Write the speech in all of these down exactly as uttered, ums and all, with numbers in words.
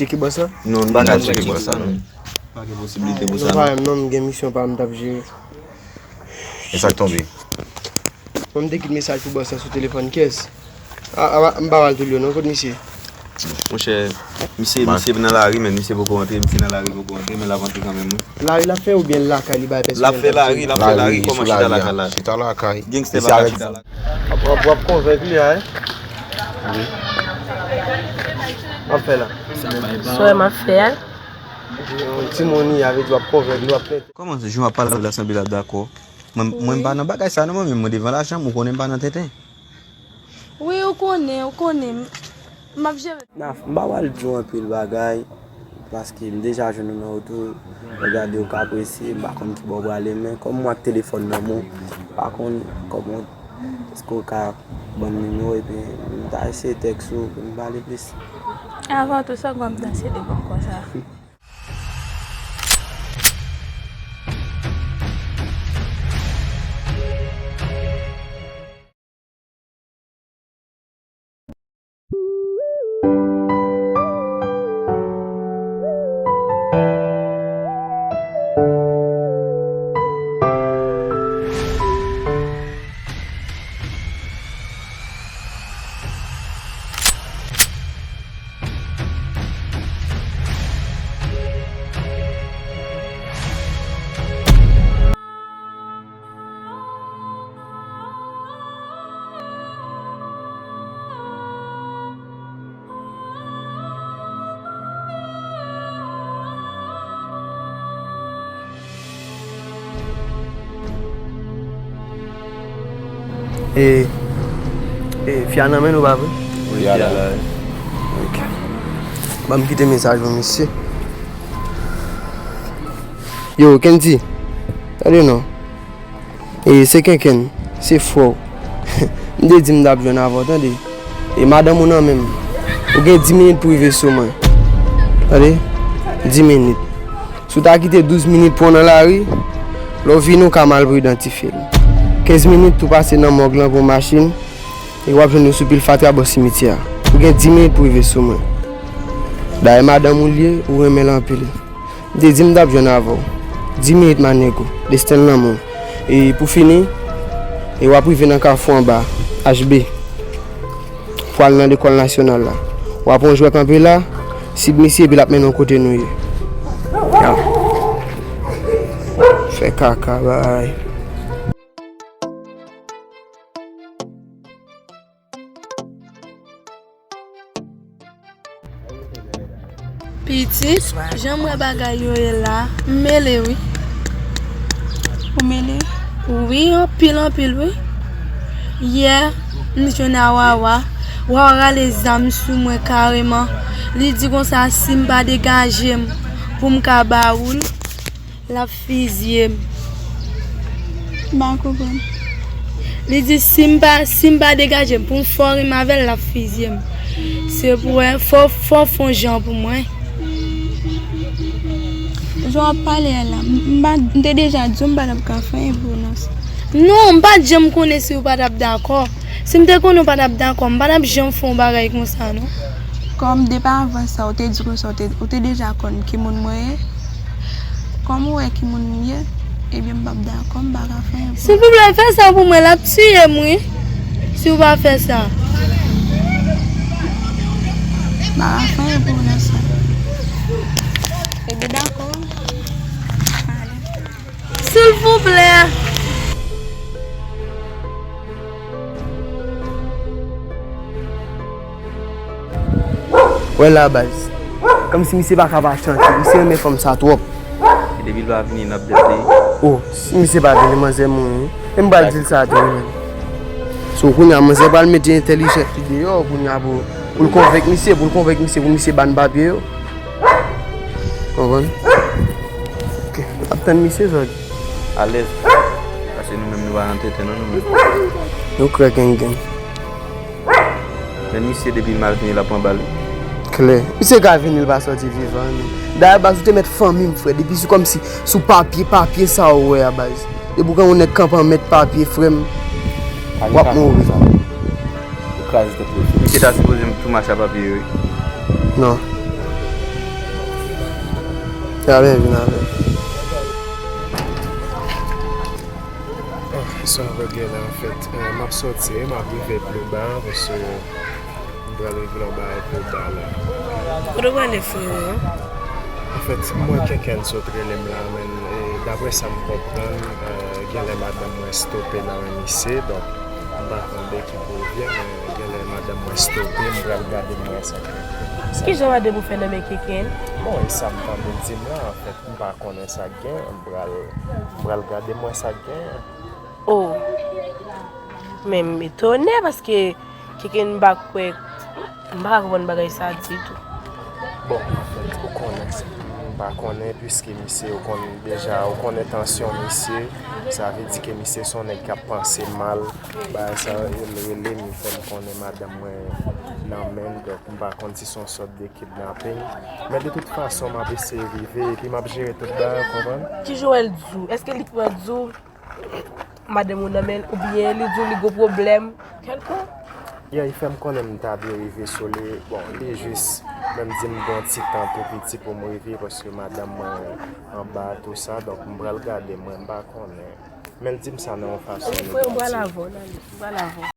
Tcheke bòs la? Non, nou pa ka tcheke bòs la, non. Pa gen posiblite pou sa, non. Non, pa menm, non, m gen misyon pa m t ap jere. E sa k tonbe? Mwen, m te kite mesaj pou bòs la sou telefòn, kiyès? A, a, m pa pral tou lyo, non, kot misye? Monchè, misye, misye nan lari, men misye poko antre, misye nan lari poko antre, men l ap antre kanmenm, wi. Lari l ap fè oubyen l lakay li bay pèsonèl? L ap fè lari, l ap fè lari, kòman chita lakay la? Chita lakay. Gangstè pa ka chita lakay. W ap, w ap konvenk li a, wi. W ap fè la. Sa w wè m ap fè a? Yon timoun li a, vle di w ap konvenk li, w ap fè. Kòman jan w ap pale la sanble l ap dakò? Mwen, mwen m pa nan bagay sa non, mwen menm, mwen devan lajan m, ou konnen m pa nan tenten. Wi, ou konnen, ou konnen. M, m ap jere. Naf, m pa pral di w anpil bagay, paske m deja jwenn ou nan oto. Mwen gade ou ka apresye, m pa konn ki bò w prale, men kòm mwen ak telefòn nan men w, m pa konn kòman, èske w ka ban m nimewo, epi m ta eseye tèks ou pou n pale plis. Avan tou, sa w kwè m danse devan konsa? E, e, fi a nan men nou, pa vre? Wi, fi a la. Ok. Ban m kite mesaj pou misye. Yo, Kendy. Tande non. E, se Kenken, se frè w. M te di m t ap jwenn avè w, tande. E madanm ou nan men m. Ou gen dis minit pou rive sou mwen. Tande? Dis minit. Si w ta kite douz minit pou w nan lari, lè w vini w ka mal pridan ti fi l. Kenz minit tou pase nan mòg lan pou machin, e w ap jwenn yo sou pil fatra bò simityè a. Ou gen dis minit pou rive sou mwen. Dayè madanm ou l ye, ou renmen l anpil. M te di m t ap jwenn avè w. Dis minit, my nigga. Desten l nan men w. E pou fini, e w ap rive nan kafou anba, H B. Pou al nan lekòl nasyonal la. W ap wè yon jwè kanpe la, sib misye epi l ap mennen w kote nou ye. Ya. Fè kaka, bay. Pitit, jan m wè bagay yo ye la, m mele wi. Ou mele? Wi, anpil, anpil wi. Yè, m jwenn a Wawa. Wawa rale zam sou mwen kareman. Li di konsa, si m pa degaje m pou m ka ba ou l, l ap fizye m. M pa konprann. Li di si m pa, si m pa degaje m pou m fè yon rim avè l, l ap fizye m. Se pou wè, fò, fò w fè yon jan pou mwen. Jan w ap pale a la, m, m pa, m te deja di w m pa t ap ka fè anyen pou w nan sa. Non, m pa t janm konnen si w pa t ap dakò. Si m te konnen w pa t ap dakò, m pa t ap janm fè yon bagay konsa, non. Kòm depi avan sa, ou te di konsa, ou te, ou te deja konn ki moun mwen ye. Kòm ou wè ki moun m ye, ebyen, m p ap dakò, m pa ka fè anyen pou ou. Silvouplè, fè sa pou mwen, l ap tiye m, wi. Si w pa fè sa. M pa ka fè anyen pou ou nan sa. Ebyen, dakò. Ale. Silvouplè. Wè la, baz. Kòmsi misye pa ka pa chante. Misye renmen fanm sa twòp. E depi l pa vini, n ap bèt li. Oh, si misye pa vini, manzè mouri. E m pral di l sa tou, wi, menm. So, kounye a, manzè pral mete entèlijans li deyò, kounye a, pou, pou l konvenk misye, pou l konvenk misye, pou misye ba n papye yo. Konprann? Ok. Ap tann misye, zòt. Alèz. Paske nou menm nou pa nan tenten non, nou menm. Nou krèk gengen. Men misye depi l mal vini, l ap pran bal wi. Klè. Misye ka vini, l pa sòti vivan, men. Dayè, baz, ou te mèt fanmi m, frè. Depi sou kòmsi, sou papye, papye sa ou wè a, baz. Depi w gen yon nèg kanpe an mèt papye, frè m, w ap mouri. Ou kraze tèt ou. Misye ta sipoze tou mache a papye yo, wi. Non. Gade, vin avè m. Ah, sa va gen la, anfèt, eh, m ap sòti, m ap rive pli ba, paske m pral regle yon bagay pli ba la. Kote w prale, frewo? Anfèt, m wè Kenkenn sot rele m la, men, eh, daprè sa m konprann, eh, genlè madanm mwen stope nan men misye, donk, m pa konn de ki pou l vye, men genlè madanm mwen stope, m pral gade m wè sa k ap fèt. Kijan madanm ou fè nan men Kenkenn? Bon, e sa m tande l di m la, anfèt, m pa konnen sa k gen, m pral, m pral gade m wè sa k gen. Oh! Men m etone paske Kenkenn m pa kwè, m pa ka konprann bagay sa ditou. Bon, anfèt, ou konnen, m pa konnen, piske misye, ou konn deja, ou konnen tansyon misye, sa vle di ke misye se yon nèg k ap panse mal, bagay sa yo rele m, li fè m konnen madanm mwen nan men l, donk m pa konn si se yon sòt de kidnaping. Men de tout fason, m ap eseye rive, epi m ap jere tout bagay, ou konprann? Kijan w wè l di w? Èske li pran di w madanm ou nan men l, oubyen li di w li gwo pwoblèm kèlkonk? Ya, li fè m konnen m ta dwe rive sou li. Bon, li jis menm di m gon ti tan tou piti pou m rive, paske madanm mwen anba tou sa, donk m pral gade mwen, m pa konnen. Men l di m sa nan yon fason nou pati.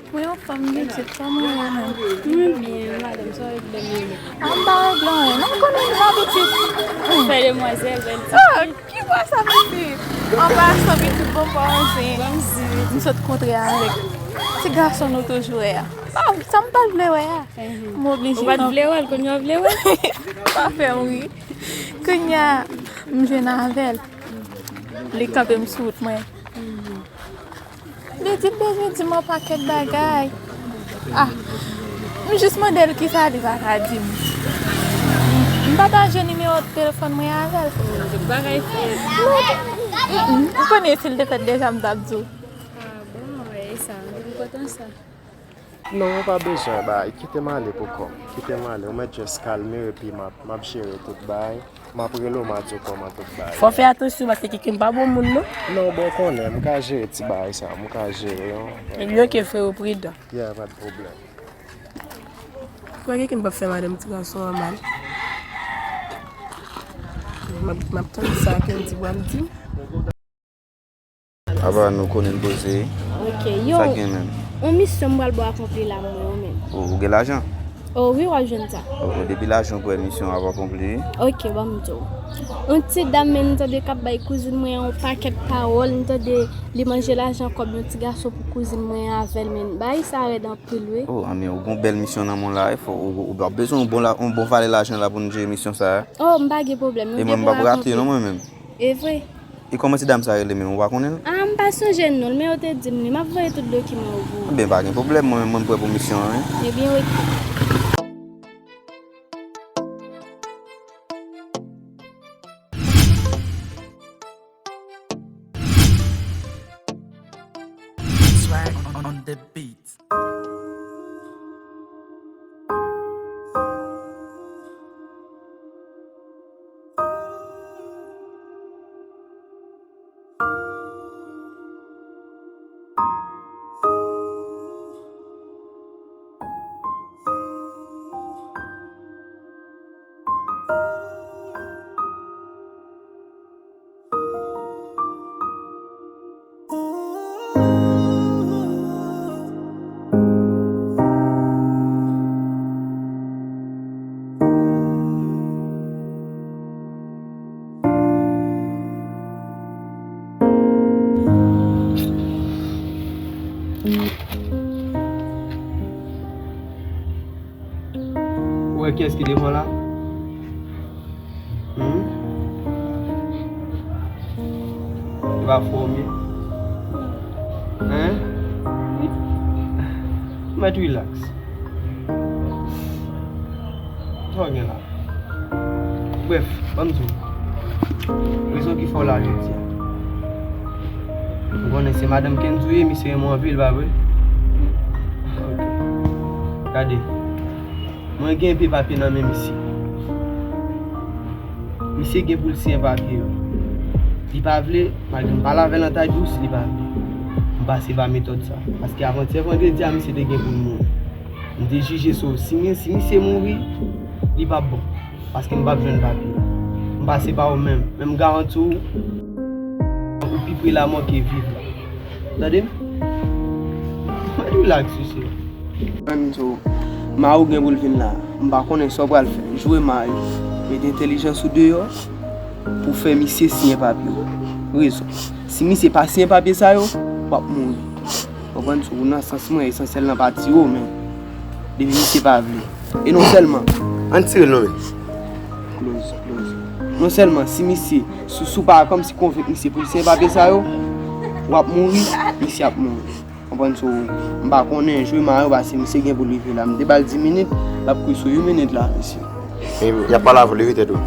Mwen anfòm, Bidjit, kòman w ye menm? Mwen byen, madanm, sa w regle mwen? An pa regle anyen non, konnen m gen labitit. Fè demwazèl, bèl ti fi. Oh, ki bò sa pitit? An pasan, pitit, bon pa anyen. M sot kontre avèk ti gason nou toujou wè a. Ah, sa m pa t vle wè a. M oblije. Ou pa t vle wè l, kounye a w vle wè l? Pa fè m ri. Kounye a, m jwenn avè l. Li kanpe m sou wout mwen. Li di l bezwen di m yon pakèt bagay. Ah, m jis mande l kisa, li pa ka di m. M pataje nimewo telefòn mwen avè l. Tout bagay fèt. Mm, mm. M konnen si l te fèt deja, m t ap di w. Ah, bon, e sa, m kontan sa. Non, ou pa bezwen bay. Kite m ale pou kò m. Kite m ale. Ou mèt just kalme w epi m ap, m ap jere tout bay. M ap rele w, m a di w kòman tout bagay. Fò w fè atansyon paske Kenkenn pa bon moun non. Non, bon, ou konnen, m ka jere ti bagay sa, m ka jere yo. Ebyen, oke, frewo, pridan. Ya, pa de pwoblèm. Kwè Kenkenn p ap fè madanm ti gason an mal. M ap, m ap tann sa Kendy pral di. Apa nou konnen n poze. Ok, yo, sa gen menm? Yon misyon m pral ba w akonpli la, mwen menm. Ou, ou gen lajan? Oh, wi, w ap jwenn sa. Oh, oh, depi lajan ou pran misyon ap akonpli. Ok, ban m di w. Yon ti dam, men, m tande k ap bay kouzin mwen yon pakèt pawòl, m tande li manje lajan kòb yon ti gason pou kouzin mwen avè l, men bagay sa rèd anpil, wi. Oh, anben, ou gon bèl misyon nan men w la, wi, fò, ou, ou, ou ap bezwen yon bon la, yon bon valè lajan la pou n jere misyon sa a. Oh, m pa gen pwoblèm, nou gen pou akonpli. E mwen, m p ap rate non, mwen menm. E vre. E kòman ti dam sa rele menm, ou pa konnen l? Ah, m pa sonje non l, men yo te di m li. M ap voye tout dokiman yo pou ou. Enben, pa gen pwoblèm, mwen menm, mwen prè pou misyon an, wi. Ebyen, oke. Swag on the beat. Ou wè kiyès ki devan la? Hmm? Li pa fè w byen? Hein? Ou mèt relax. Sa w gen la? Brèf, ban m di w. Rezon ki fè w la jodi a. M konnen se madanm Kenzo ye, misye renmen w anpil, pa vre? Ok. Gade. Mwen gen de papye nan men misye. Misye gen pou l siyen papye yo. Li pa vle, malgre m pale avè l an tay dous, li pa vle. M pase pa metòd sa. Paske avantyè vandredi a, misye te gen pou l mouri. M te jije sou, si mi-, si misye mouri, li p ap bon. Paske m p ap jwenn papye yo. M pase pa ou menm. Men m garanti w, ou pi pre lanmò ke viv la. Tande m? Mwen relax, mesye. Konprann, so, Mayo gen pou l vin la. M pa konnen sa w pral fè. Jwe Mayo. Mete entèlijans ou deyò pou fè misye siyen papye yo. Rezon. Si misye pa siyen papye sa yo, w ap mouri. Konprann, so, nan sans mwen, esansyèl nan pa tire w, men depi misye pa vle. E non sèlman, ann tire l non, men. Close, close. Non sèlman, si misye, si, si w pa kòmsi konvenk misye pou l siyen papye sa yo, w ap mouri, misye ap mouri. Konprann, so, m pa konnen jwe Mayo, paske misye gen pou l rive la. M te ba l dis minit, l ap kwi sou yon minit la, mesye. E, y ap pale avè w, leve tèt ou.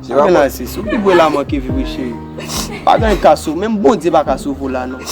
Se pa bon. Mwen la, se sou pi gwo lanmò ke viv, wi, cheri. Pa gen ka sou, menm Bondye pa ka sove w la, non.